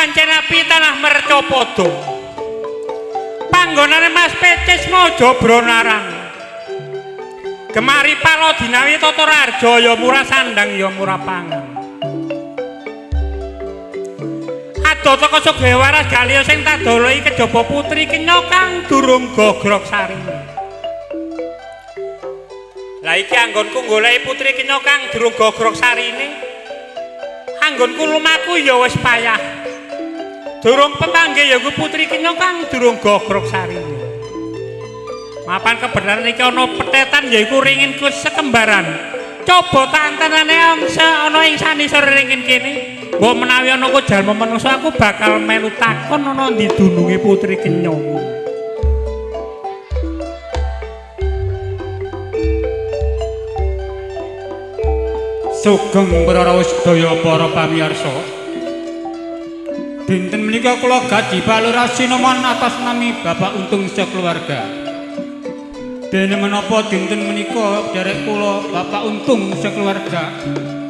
Pancen api tanah Mercapada. Panggonane Mas Pecis Maja Branaran. Gemari Palodinawi Tata Raharja ya murah sandang ya murah pangan. Adoh teka sugih waras galiya sing tadoloi kejaba putri kenya kang durung gogrok sarine. Lah iki anggonku goleki putri kenya kang durung gogrok sarine. Anggonku lumaku ya wis payah. Durung pepanggih ya ku putri kenya kang durung gogrok sarine. Mapan kebenaran iki ana petetan yaiku ringin ku sekembaran. Coba tantanane angsa ana ing sanisor ringin kene. Mbok menawi ana ku jalma manungsa aku bakal melu takon ana ndi dununge putri kenya. Sugeng para sedaya para pamirsa. Dinten menika kula gadhi Pak Sinoman atas nami Bapak Untung sekeluarga. Dene menapa dinten menika derek kula Bapak Untung sekeluarga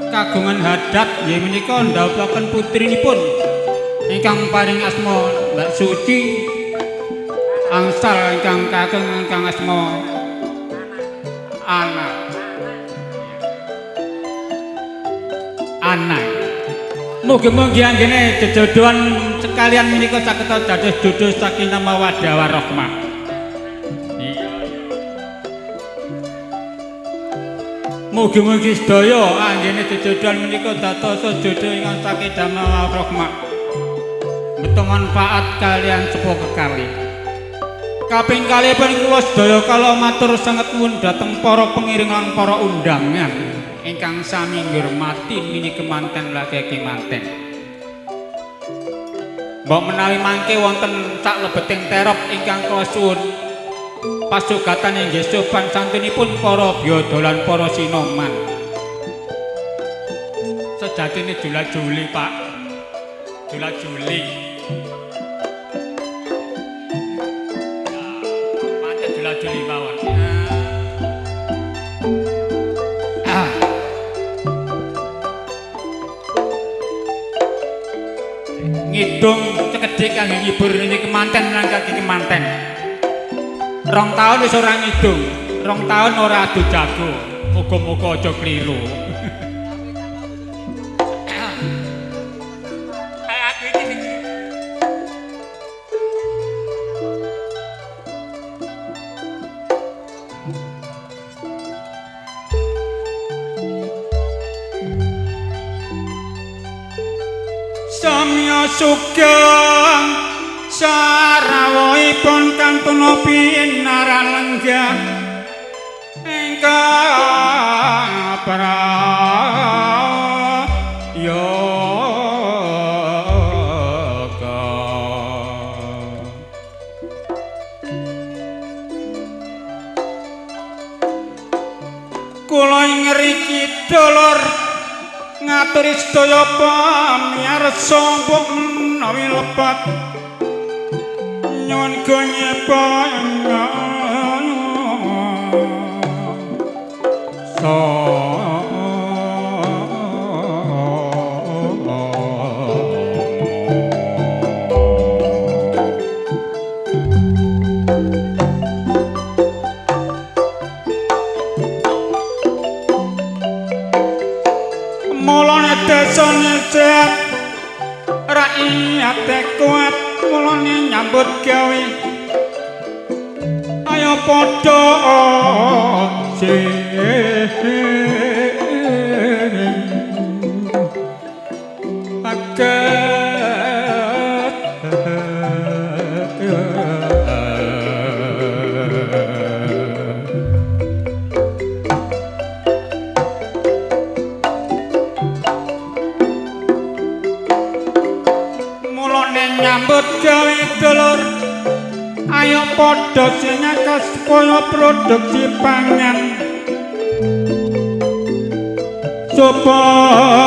kagungan hadat nggih menika ndhawuhaken putrinipun ingkang paring asma Mbak Suci angsal ingkang kakung ingkang asma Ana. Ana. Mugi-mugi anggene jejodohan sekalian menika saged dados jodoh sakinah mawaddah warahmah. Mugi-mugi sedaya anggene jejodohan menika dados jodoh ingkang sakinah mawaddah. Beto manfaat kalian sepuh kekali. Kaping kalihipun kula sedaya kala matur sanget nuwun dhateng para pengiring lan para undangan ingkang sami ngurmati mini kemanten lagi kemanten. Mbok menawi mangke wonten sak lebeting terop ingkang kula suwun pasugatan inggih sopan santunipun para biyada lan para sinoman. Sejatine jula-juli, Pak. Jula-juli. Pancen jula-juli mawon. Ngidung cekedhik kangge ngibur niki kemanten lan kaki kemanten. 2 taun wis ora ngidung, 2 taun ora adu jago. Muga-muga aja kliru. Aku iki sing Samya sugeng sarawuhipun kantun pinaran lenggah ingkang prayoga. Kula ngriki dulur ngaturi sedaya pamirsa mbok menawi lepat nyuwun gonyepan mulane desane sehat rakyate kuat mulane nyambut gawe ayo padha nyambut gawe dulur ayo padha sing akeh supaya produksi pangan supaya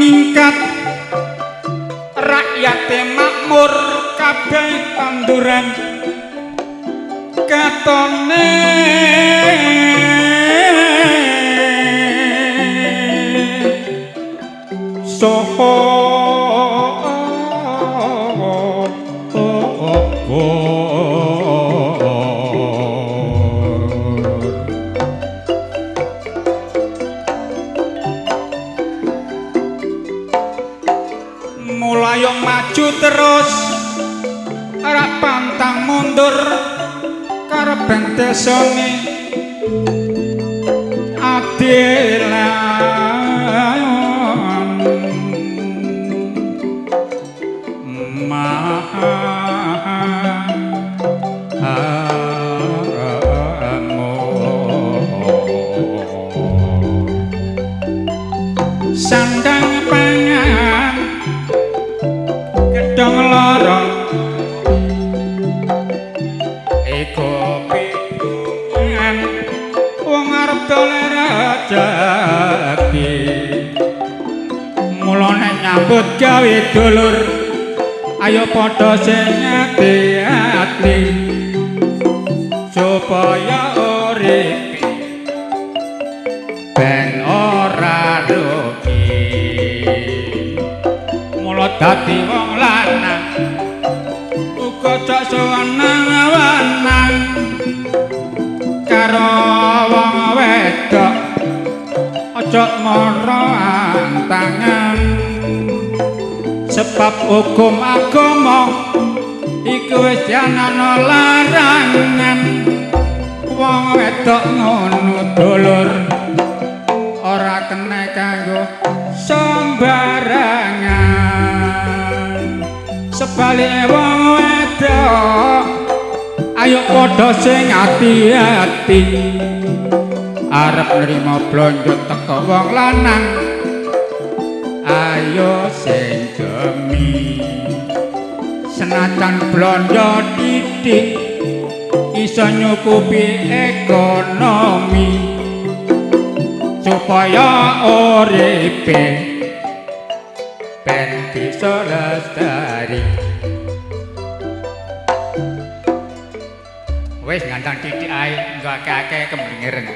Meningkat, rakyate makmur kabeh tanduran katone soho mulayo maju terus ora pantang mundur kareben desane adil lan maha sandang pangan gedhong loro eko pitungan wong arep dolen rejeki. Mula nek nyambut gawe dulur ayo padha sing ati-ati supaya urip ben ora rugi. Mula dadi wong lanang uga cok sewenang-wenang karo wong wedok aja mara antangan sebab hukum agama iku wis ana larangan. Wong wedok ngono dulur ora kena kanggo sembarangan. Sebalike wong wedok ayo padha sing ati-ati arep nrimo blonjo teko wong lanang ayo sing gemi. Senajan blonjo titik iso nyukupi ekonomi supaya uripe ben bisa lestari. Wis ngandang titik ae nggo akeh-akeh kemlingeren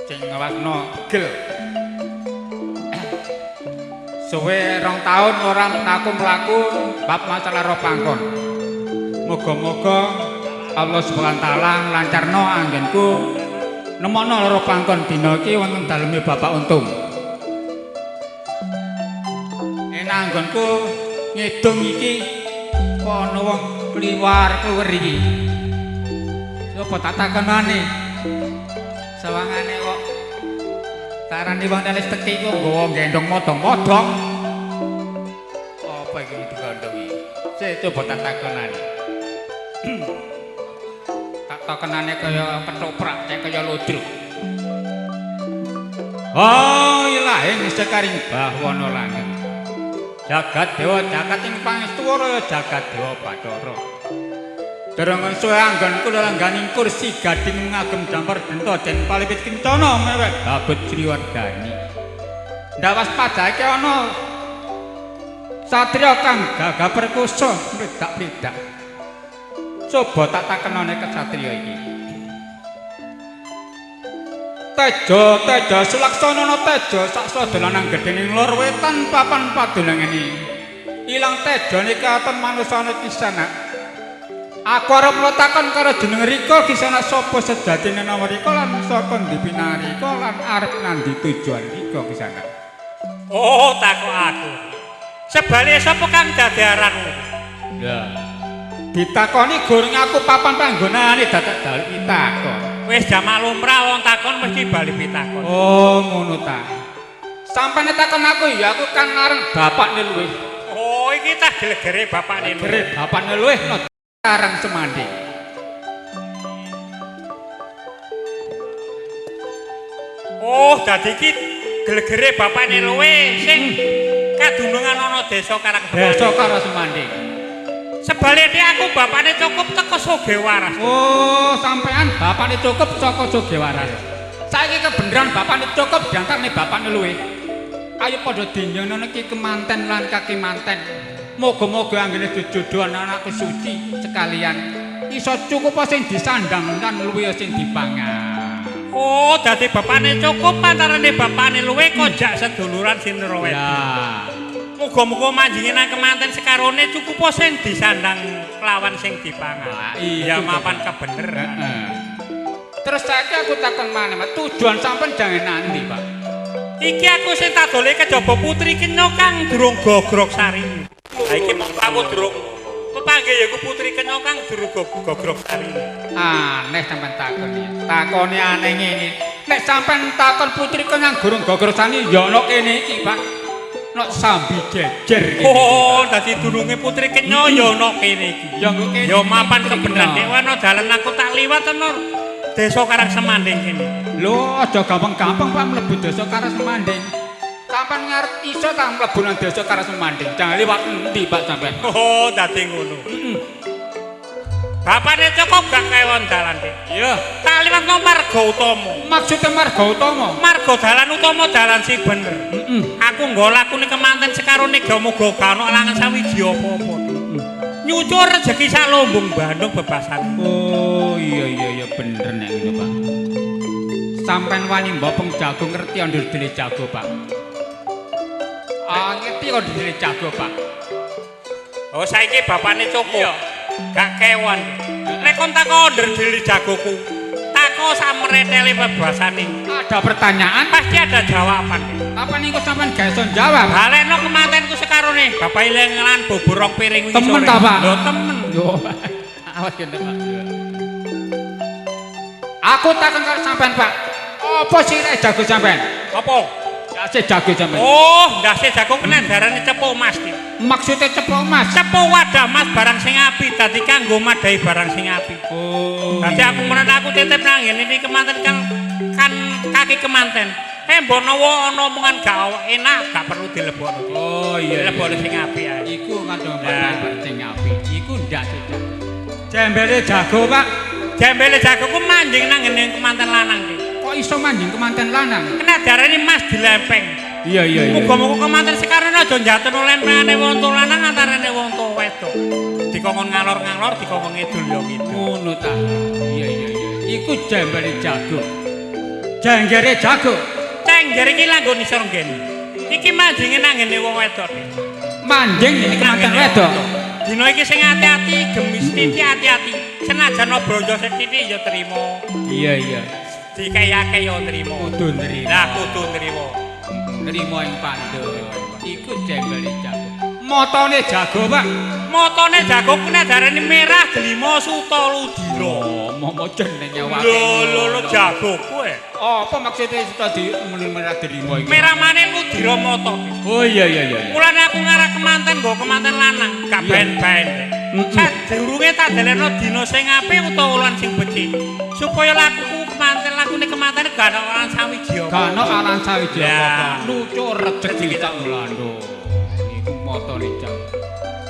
sing ngewakno pegel. Suwe 2 tahun ora mlaku mlaku bab masalah roh pangkon. Moga-moga Allah Subhanahu wa taala nglancarno anggenku nemokno loro pangkon dina iki wonten daleme Bapak Untung. Enak anggonku ngidung iki kok ana wong kliwar kluwer iki. Coba tak takonane. Sawangane kok tarani wong teles teki kok nggawa gendong modong-modong. Apa iki digandhong iki? Sik coba tak takonane. Tak takonane kaya ketoprak, cek kaya ludruk. Oh, ilahing sekaring bawana langit. Jagat dewa jagat ing pangestuwara jagat dewa Bathara. Dereng suwe anggon kula langganing kursi gading ngagem dampar denta den palipit kencana mewek babut Sriwardhani. Ndawas padake ana satriya kang gagah perkosa mledak-mledak. Coba tak takenane kesatriya iki. Teja teja sulaksana teja saksa dolanan gedhening lor wetan papan padunungane. Ilang tejane katon manusane kisana. Aku arep takon karo jeneng Rika kisana sapa sejatine nama Rika lan saka ndi pinarika lan arep nandi tujuan Rika kisana. Oh, takok aku. Sebalike sapa kang dadi aranmu? Lah, ditakoni goreng aku papan panggonane dadak dalu pitakon. Wis jamak lumrah wong takon mesti bali pitakon. Oh, ngono ta. Sampane takon aku ya aku kang aran bapakne luwih. Oh, iki tah glegere bapakne luwih. Glegere bapakne luwih no Karang Semanding. Oh, dadi iki glegere bapakne luwih sing kadunungan ana desa Karang Semanding. Desa Karang Semanding. Sebalike aku bapakne cukup teko Sogewaras. Oh, sampean bapakne cukup saka Sogewaras. Saiki kebeneran bapakne cukup diantarane bapakne luwih. Ayo padha dinyono iki kemanten lan kaki manten. Moga-moga anggene jojodohan anakku suci sekalian iso cukup sing disandang lan luwih sing dipangan. Oh, dadi bapane cukup antarane bapane luwe kojak seduluran Sinrawedi. Ya. Muga-muga manjinge nang kemanten sekarone cukup sing disandang lawan sing dipangan. Ah, iya, Ya mapan kebeneran. Heeh. Terus saiki aku takon maneh, Pak. Tujuan sampean jangan nanti, Pak. Iki aku sing tak dole kejaba putri kenya kang durung gogrok sari. Ha iki mung aku durung pepanggih ya iku putri kenya kang durung gogrok sari. Aneh sampean takon iki. Takone aneh ngene. Nek sampean takon putri kenya gurung gogrosane ya ana kene iki, Pak. Nek sambi jejer kene. Oh, dadi durunge putri kenya ya ana kene iki. Ya nggo kene. Ya mapan kebeneran nek ana dalan aku tak liwat ana desa Karang Semanding kene. Lho, aja gampang-gampang Pak mlebu desa Karang Semanding. Sampean ngarep iso ta mlebu nang desa Karang Semanding? Jangan liwat endi Pak sampean? Oh, dadi ngono. Bapane cukup gak kewon dalan, Dik. Iya. Tak liwat nang marga utama. Maksudnya marga utama? Marga dalan utama dalan sing bener. Heeh. Aku nggo lakune kemanten sekarone ga muga gak ono alangan sawiji apa-apa. Nyucur rejeki sak lumbung Bandung bebasan. Oh, iya iya iya bener nek ngono, Pak. Sampean wani mbopong jago ngerti ondel-ondele jago, Pak. Ah, ngerti ondel-ondele jago, Pak. Oh, saiki bapane cukup. Iya. Gak kewon. Nek kon takon ondel-ondele jagoku, tako samretele bebasane. Ada pertanyaan, Pasti ada jawaban. apa niku sampean gak iso jawab? Balekno kemantenku sekarone. Bapak ilang lan bubur rong piring wingi Temen sore. ta, Pak? Lho temen. Yo. Awas kene, Pak. Aku takon karo sampean, Pak. Apa sih jago sampean? Apa? Ndase jago sampean. Oh, ndase jago kena darane cepu mas. Dik. Maksudnya cepok Mas. Cepu wadah mas barang sing apik dadi kanggo madhahi barang sing apik. Oh. Dadi aku menawa aku titip nang ngene iki kemanten kan kan kaki kemanten. Eh mbok nawa ana omongan gak enak gak perlu dilebokno. Oh iya. Dilebokno sing apik ae. Iku kandung Nah. barang sing apik. Iku ndase jago. Jembele jago, Pak. Jembele jagoku manjing nang ngene kemanten lanang iki. Kok iso manjing kemanten lanang? Kena darane mas dilempeng. Iya iya iya. Muga-muga kemanten sekarang aja njatono lempengane wong tuwa lanang antarane wong tuwa wedok. Dikongkon ngalor-ngalor, dikongkon ngidul ya ngidul. Ngono ta. Iya iya iya. Iku jembele jago. Jenggere jago. Cengger iki langgon isor ngene. Iki manjinge nang ngene wong wedok. Manjing ini kemanten wedok. Dina iki sing ati-ati, gemis titik ati-ati. Senajan blonjo sethithik ya trimo. Iya iya. Dikeyake ya trimo. Kudu nrimo. Lah kudu nrimo. Nrimo ing pandhu. Iku jembele jago. Motone jago, Pak. Motone jago ku darane merah delima suta ludira. Oh, momo jenenge awake. Lho lho lho jago kowe. Apa maksudnya suta di merah delima iki? Merah maneh ludira mata. Oh iya iya iya. Mulane aku ngarah kemanten nggo kemanten lanang, gak Iya. ben-ben. Sadurunge tak delekno dina sing apik utawa wulan sing becik. Supaya lakuku kemanten lakune kemanten gak ana lan sawiji apa. Gak ono alan sawiji Ya. apa-apa. Lucur rejeki tak mlando. Iku motone jago.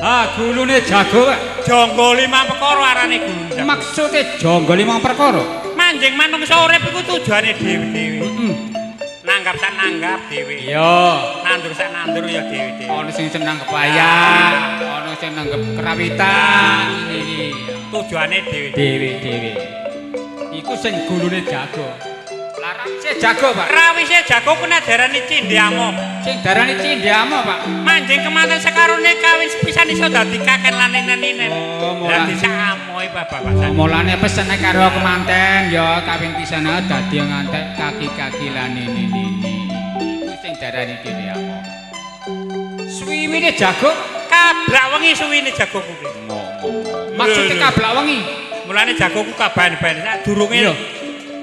Ah, gulune jago, Pak. Jangga lima perkara arane gulune jago. Maksude jangga limang perkara. Manjing manungsa urip iku tujuane dhewe-dhewe. Heeh. Nanggap sak nanggap dhewe. Iya. Nandur sak nandur ya dhewe-dhewe. Ono sing seneng kepayang, ono sing nanggep kerawitan. Iki Tujuane dhewe. dhewe-dhewe. Iku sing gulune jago. Larawise jago, Pak. Rawise jago ku darani cindhe amo. Sing darani cindhe amo, Pak. Manjing kemanten sekarone kawin sepisan iso dadi kaken lan nenen-nenen. Oh, Dadi sak amoe babasan. Mulane pesene karo kemanten ya kawin pisan ae dadi ngantek kaki-kaki lan nene-nene. Iku sing darani cindhe amo. Suwiwine jago Kablak wengi suwine jagoku kuwi. Maksudnya kablak wengi. Mulane jagoku kaban-ban sadurunge Iya.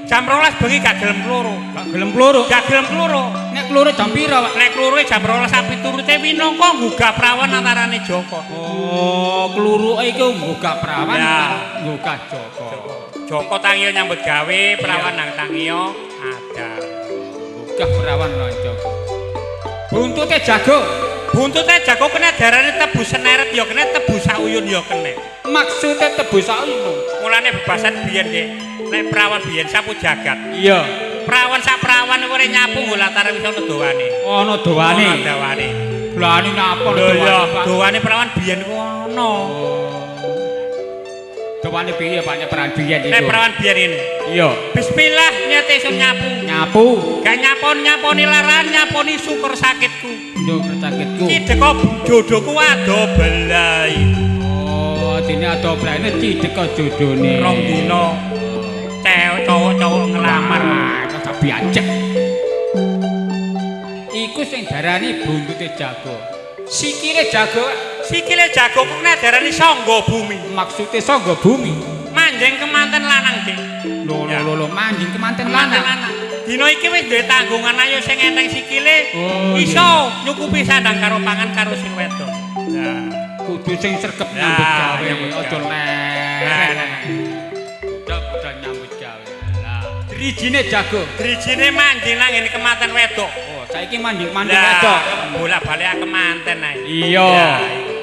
jam 12 bengi gak gelem kloro. Gak gelem kloro. Gak gelem kloro. Nek kloro jam pira, Pak? Nek kloroe jam 12 sapiturute minangka nggugah prawan antarane Joko. Oh, kluruke iku nggugah prawan, Ya. nggugah Joko. Joko tangiyo nyambut gawe, prawan nang tangiyo ada. Nggugah prawan lan Joko. Buntute jago. Buntute jago kena darane tebu seneret ya kena, tebu sauyun ya kena. Maksude tebu sauyun. Mulane bebasan biyen, Dik. Nek prawan biyen sapu jagat. Iya. Prawan sak prawan ora nyapu nggo latar wis ana dawane. Ana dawane. Ana dawane. Lah ini napa Lho iya, dawane, Pak? Dawane prawan biyen ku ana. Dawane piye Pak nek prawan biyen Nek iku? prawan biyen ini. Iya. Bismillah nyate isun nyapu. Nyapu. Gak nyapon-nyaponi laran, nyaponi syukur sakitku. Njuk sakitku. Cideka jodohku ado belai. Oh, dene ado blane cideka jodone. Rong dina cewek cowok-cowok ngelamar. Wah, kok biajek. Iku sing darani buntute jago. Sikile jago, Sikile jago ku nek darani sangga bumi. Maksude sangga bumi. Manjing kemanten lanang, Dik. Lho Ya. lho lho, manjing kemanten Kemanten lanang. lanang. Dina iki wis duwe tanggungan ayo sing enteng sikile Oh, iso nyukupi sandang karo pangan karo sing wedok. Nah, Kudu sing sregep Ya, nyambut gawe, nyambut aja gawe. leren. Budal nyambut gawe. Lah, drijine jago. Drijine manjing nang ngene kemanten wedok. Oh, saiki manjing manten Lah, wedok. Bolak-balik kemanten ae. Iya, Ya,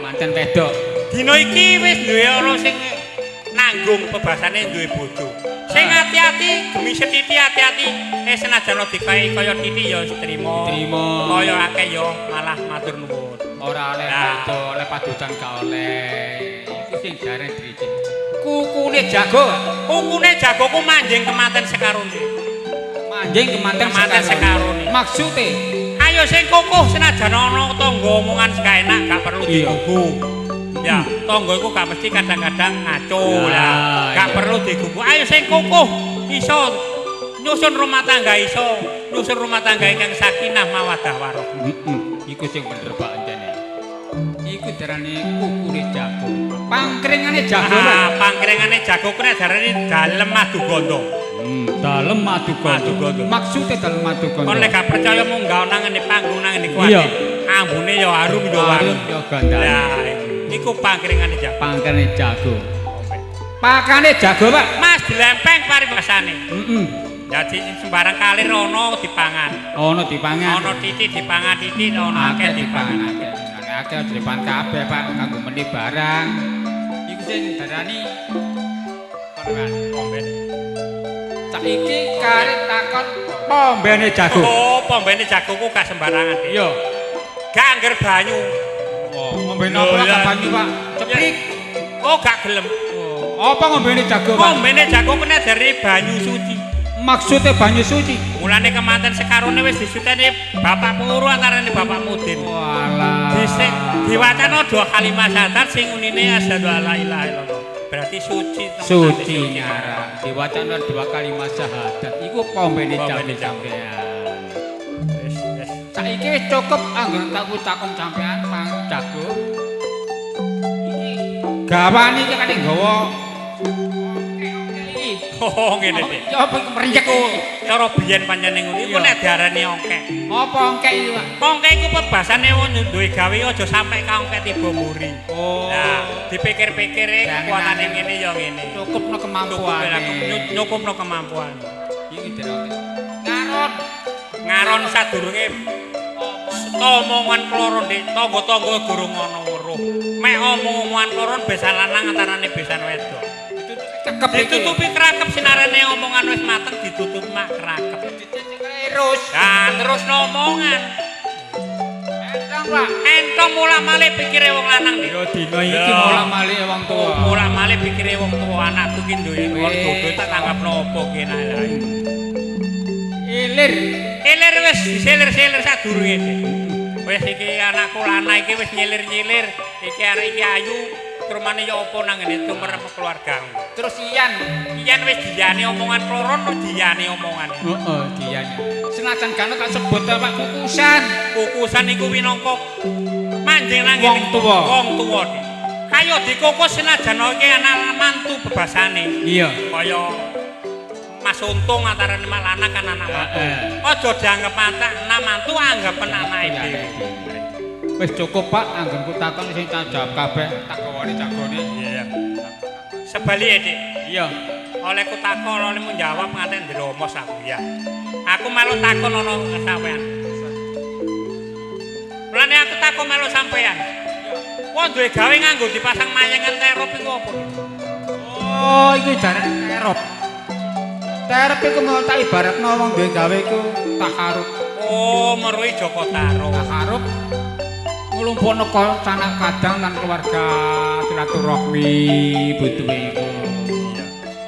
manten wedok. Dina iki wis duwe ana sing nanggung bebasane duwe bojo. Sing ati-ati, gemi setiti ati-ati, senajan dikai kaya titi ya wis trima. Trima. Kaya akeh ya malah matur nuwun. Ora oleh Lah. wedok, oleh padutan gak oleh. Iku sing jarene drijine. Kukune jago. Kukune jagoku manjing kemanten sekarone. Manjing kemanten Kemanten sekarone. Maksude Ayo sing kukuh senajan ana tangga omongan gak enak gak perlu Iya. digugu. Ya, tangga iku gak mesti kadang-kadang ngaco Ya, lah. Gak iya. perlu digugu. Ayo sing kukuh iso nyusun rumah tangga iso nyusun rumah tangga ingkang sakinah mawaddah warahmah. Heeh, iku sing bener Pak anjene. Iku darane kukune jago. Pangkringane jago, Pak. Ah, pangkringane jago kuwi darane dalem madu gondo. Dalem madu Madu gondo. Maksude dalem madu gondo. Kon lek gak percaya munggah nang ngene panggung nang ngene kuwi. Iya. Ambune ya harum ya wangi. Harum ya gandane. Lah, iku pangkringane jago. Pangkrene jago. Pakane jago, Pak. Mas dilempeng paribasane. Heeh. Dadi sembarang kalir ana dipangan. Ono dipangan. Ana titik dipangan titik, ana akeh Akeh dipangan dipangan. akeh. Akeh aja dipangan kabeh, Pak, kanggo meni barang. Iku sing darani kono, Pak. Pomben. Saiki karek takon pombene jago. Oh, pombene jagoku gak sembarangan. Dik. Iya. Gak angger banyu. Oh, ngombene Lho, apa ya. gak banyu, Pak? Ceprik. Oh, gak gelem. Oh, apa ngombene jago, Pak? Pombene jago kena dari banyu suci. Maksude banyu suci. Mulane kemanten sekarone wis disuteni Bapak Puru antarane Bapak Mudin. Walah. Dhisik diwacana dua kalimat syahadat sing unine asyhadu alla ilaha illallah. Berarti suci temenan, Suci nyara. Diwacana dua kalimat syahadat. Iku pombene jago Pombene jago. sampean. Wis, wis. Saiki wis cukup anggon tak takon sampean Mang Jago. Iki gawane iki kate nggawa iki. Oh, ngene Dik. Ya apa iku mriyek Iku cara biyen pancene ngono iku Iya. nek diarani ongkek. Apa ongkek iki, Pak? Ongkek iku pebasane wong duwe gawe aja sampe kaongkek tiba mburi. Oh. Nah, dipikir-pikir Jangan kekuatane aneh. ngene ya ngene. Cukupno kemampuane. Nyukupno kemampuan. Iki diarani. Ngaron. Ngaron sadurunge omongan kloron Dik, tangga-tangga durung ana weruh. Mek omong-omongan kloron besan lanang antarane besan wedok. Ditutupi cekep iki. Ditutupi krakep sinarane omongan wis mateng ditutup mak krakep. Terus. Nah, terus omongan. Entong, Pak. Entong mulak-malik pikire wong lanang Dik. Ya dina iki Ya. mulak-malik wong tuwa. Mulak-malik pikire wong tuwa anakku ki duwe Wis. jodoh tak tanggapno apa ki enak ae. Ilir. Ilir wis diselir-selir sadurunge Dik. Wis iki anakku lanang iki wis nyilir-nyilir, iki arek iki ayu, trumane ya apa nang ngene tumer keluarga. Terus Ian. Iyan wis diyane omongan kloron wis diyane omongan. Heeh, Dian. Senajan gak tak sebut ta, Pak kukusan. Kukusan iku minangka manjing nang Wong tuwa. Wong tuwa. Dik. Kaya dikukus senajan iki anak mantu bebasane. Iya. Kaya Mas Untung antarane mak lanang kan anak mantu. Heeh. Aja dianggep anak mantu anggapen anake dhewe. Wis cukup Pak, anggonku takon sing tak jawab kabeh, tak gawane jagone. Iya. Sebalike, Dik. Iya. Olehku takon, olehmu jawab nganti ndromos aku ya. Aku melu takon ana sampean. Mulane aku takon melu sampean. Wong duwe gawe nganggo dipasang mayengan terop iku apa? Oh, iku jarane terop. Terep iku mau tak ibaratno wong duwe gawe iku taharub. Oh, meruhi Joko Tarub. Taharub nglumpukno sanak kadang lan keluarga silaturahmi butuhe iku.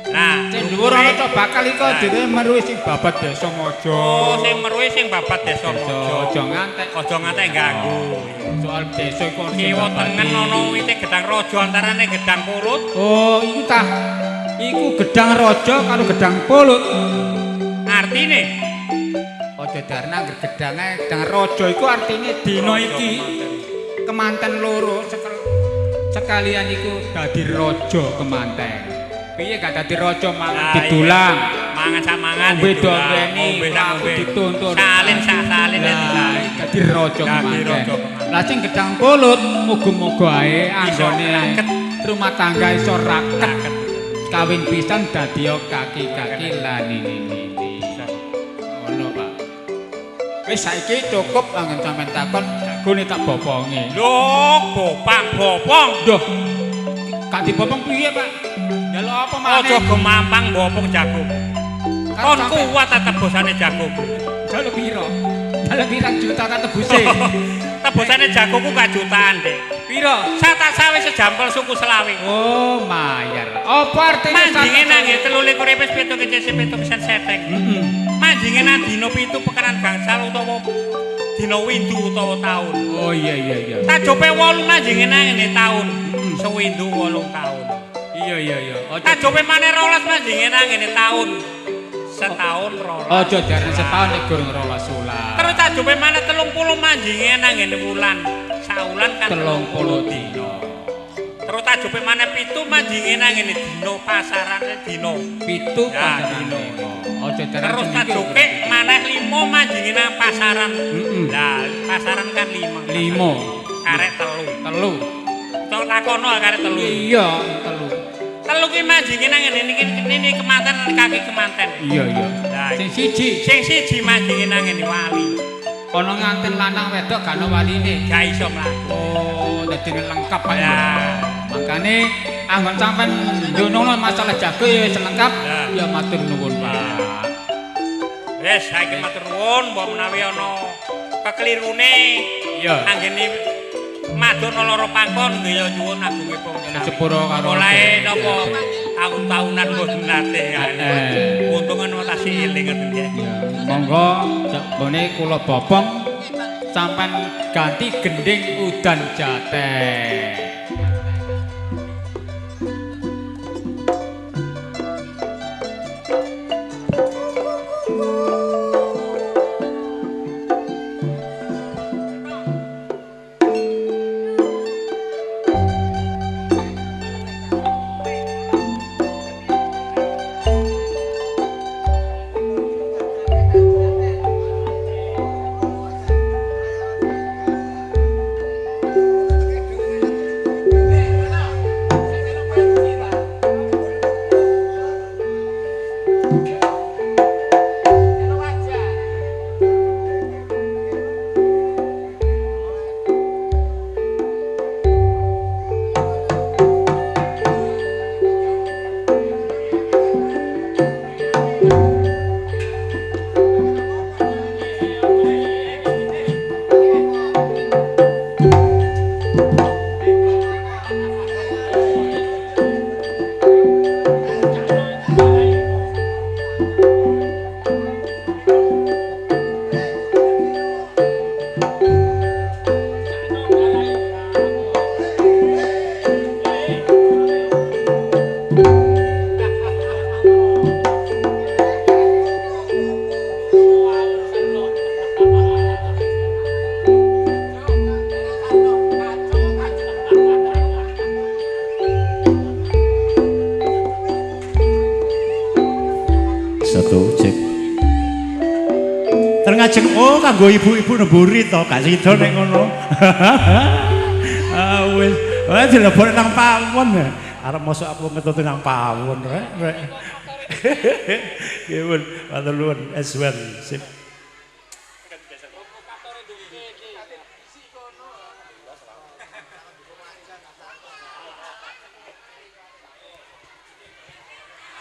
Nah, sing dhuwur ana cok bakal iku dhewe meruhi sing babat desa Mojo. Oh, sing meruhi sing babat desa Mojo. Aja ngantek, aja ngantek ganggu. Soal desa iku ana kiwa tengen ana wite gedang raja antarane gedang pulut. Oh, iku tah. Iku gedang raja karo gedang pulut. Artine aja darna angger gedange gedang raja iku artine dina iki kemanten loro sekalian iku dadi raja kemanten. Piye gak dadi raja mangan didulang, mangan sak mangan ngombe diombeni, dituntun. Salin sak salin dadi dadi raja kemanten. Lah sing gedang pulut muga-muga ae anggone rumah tangga iso raket. Kawin pisan dadi kaki-kaki lan ini. Ngono, Pak. Wis saiki cukup anggen sampean takon, jagone tak bopongi. Lho, bopang bopong. Duh. Gak dibopong piye, Pak? Njaluk apa maneh? Aja gemampang bopong jago. Kon kuat ta tebusane jagoku. Njaluk piro? Njaluk pirang juta ta tebuse? Tebusane jagoku gak jutaan, Dik. Piro? Satasawe sejampel suku selawe. Oh, mayar. Apa artine manjinge nang 23 wis 7 kecese 7 pisan setek. Heeh. Manjinge nang dina 7 pekanan gangsal utawa dina windu utawa taun. Oh iya iya iya. Tajope 8 manjinge nang ngene taun. Sewindu 8 taun. Iya iya iya. Tajope maneh 12 manjinge nang ngene taun. Setahun 12. Aja jarane setahun nek gurung 12 wulan. Terus tajope maneh 30 manjinge nang ngene wulan. Saulan kan 30 dina. Terus tajope maneh 7 manjinge nang ngene dina pasarane dina. 7 pasarane. Aja jarane. Terus tajope maneh 5 manjinge nang pasaran. Lah, pasaran kan 5. 5. Karek 3. 3. Tok takono karek 3. Iya, 3. Telu ki manjinge nang ngene niki niki kemanten kaki kemanten. Iya iya. Sing siji, sing siji manjinge nang ngene wali. Ana nganten lanang wedok gak ana waline. Gak iso mlaku. Oh, dadi lengkap Pak. Ya. Makane anggon sampean ndono masalah jago ya wis lengkap. Ya matur nuwun, Pak. Wis saiki matur nuwun mbok menawi ana keklirune. Iya. Anggene madono loro pangkon nggih ya nyuwun agungipun sepuro karo mulai napa taun-taunan mboten nate. Untung ana tasih eling ngoten nggih. Monggo jebone kula bopong sampean ganti gending udan jateng. Ngajeng oh kanggo ibu-ibu nemburi to gak sida nek ngono. Ah wis, ora dilebokne nang pawon. Arep mosok aku ngetut nang pawon rek rek. Nggih pun, matur nuwun S1 sip.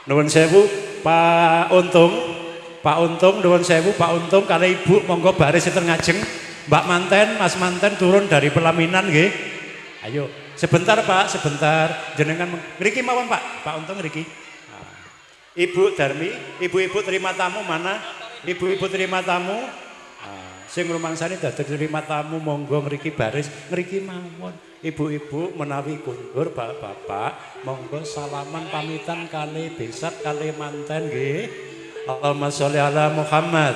Nuwun sewu. Pak Untung. Pak Untung nuwun sewu, Pak Untung kalih Ibu monggo baris sinten ngajeng. Mbak Manten, Mas Manten turun dari pelaminan nggih. Ayo, sebentar Pak, sebentar. Jenengan ngriki mawon Pak. Pak Untung ngriki. Nah. Ibu Darmi, ibu-ibu terima tamu mana? Ibu-ibu terima tamu. Nah, sing rumangsane dados terima tamu monggo ngriki baris, ngriki mawon. Ibu-ibu menawi kundur, bapak-bapak monggo salaman pamitan kali besat kali manten nggih. Allahumma sholli ala Muhammad.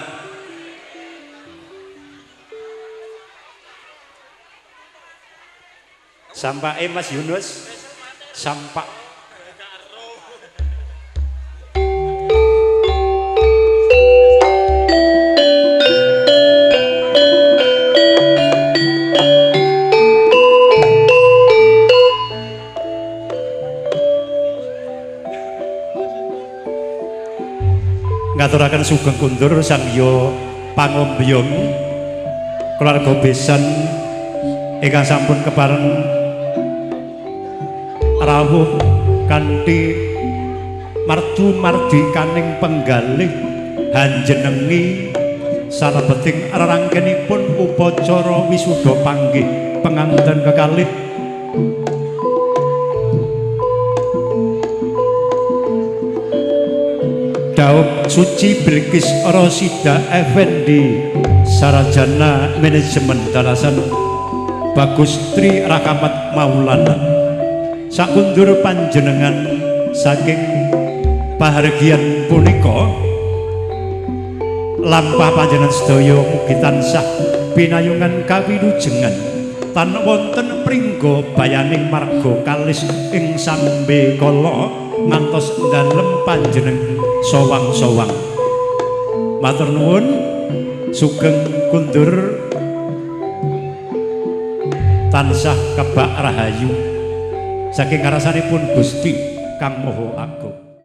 Sampake Mas Yunus, sampak. Ngaturaken sugeng kundur sangya pangombyong keluarga besan ingkang sampun kepareng rawuh kanthi mardu mardikaning penggalih hanjenengi salebeting rerangkenipun upacara wisuda panggih penganten kekalih. Daup Suci Bilqis Rosida Effendi Sarjana Manajemen Dalasan Bagus Tri Rakamat Maulana. Sakundur panjenengan saking pahargyan punika lampah panjenengan sedaya mugi tansah pinayungan kawilujengan tan wonten pringga bayaning marga kalis ing sambe kala ngantos dalem panjenengan sowang-sowang. Matur nuwun, sugeng kundur tansah kebak rahayu saking ngarasanipun Gusti Kang Maha Agung.